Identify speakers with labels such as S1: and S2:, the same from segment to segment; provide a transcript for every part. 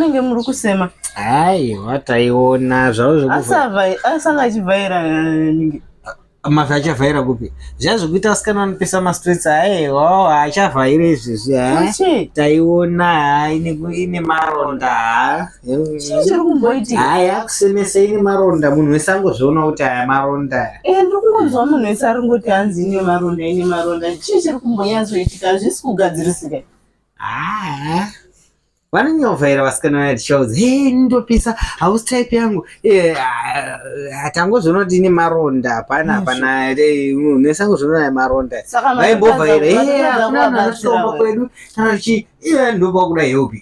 S1: Munenge muri kusema.
S2: Aiwa, taiona zvavo
S1: zvekuvha. Asanga achivhaira ninge.
S2: Mavhi achavhaira kupi? Zviya zvekuita vasikana vanopisa mastreets, aiwa, achavhaira izvezvi ha. Taiona ine maronda.
S1: Chii chiri kumboitika?
S2: Hayi, akusemesa, ine maronda, munhu wese angozviona kuti aya maronda.
S1: Eh, ndiri kungonzwa munhu wese ari ngoti hanzi ine maronda, ine maronda. Chii chiri kumbonyatsoitika? Hazvisi kugadzirisika.
S2: Ah. Vanonyovhaira vasikana vaya tichaudza, he, ndopisa, hausi type yangu. Eh, ah, tangozviona kuti ine maronda, hapana, hapana, nesangozviona aya maronda. Vaimbovhaira, he, hakuna vanhu vanotitomba kwedu kana chi iye ndopakuda help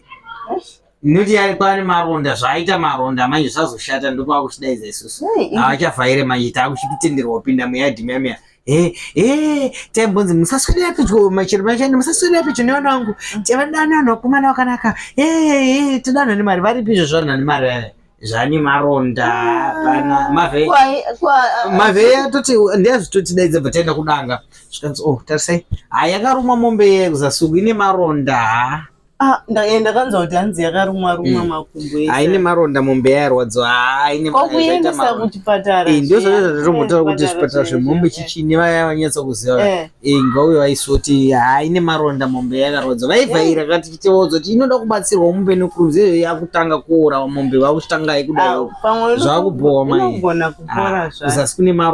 S2: noti kwaane maronda, zvaaita maronda manje zvazoshata, ndopakuchidaidza isusu. Havachavhaire manje, takuchitenderwa kupinda muyadhi miya miya. He he, taimbonzi musaswedera pedyo, machero machani, musaswedera pedyo nevana vangu, tavadana vanhu vakomana vakanaka. He he, todanwa nemari, varipi izvo zvanhu nemari aya zvane maronda? Hapana mavhe, mavhe atoti ndeyazvitotidaidza, bva taenda kudanga, zvikanzi, oh, tarisai, ha, yakarumwa mombe yekuzasi uku, ine maronda, ha.
S1: Ah, ndakanzwa kuti hanzi yakarumwa rumwa makumbo ese.
S2: Haine maronda, mombe yairwadziwa, haine.
S1: Kwakuendesa kuchipatara.
S2: Ndio zvazvo kuti zvipatara zvemombe chichini, vaya vanyatsa kuziva ngauye vaisoti haine maronda, mombe yakarwadziwa, vaivhaira kati tichivaudza kuti inoda kubatsirwa mombe nekuruze yakutanga kuora mombe, vakuchitanga ikudai zvakubhowa
S1: mai. Inogona kupora zvayo.
S2: Kuzasi kune maronda.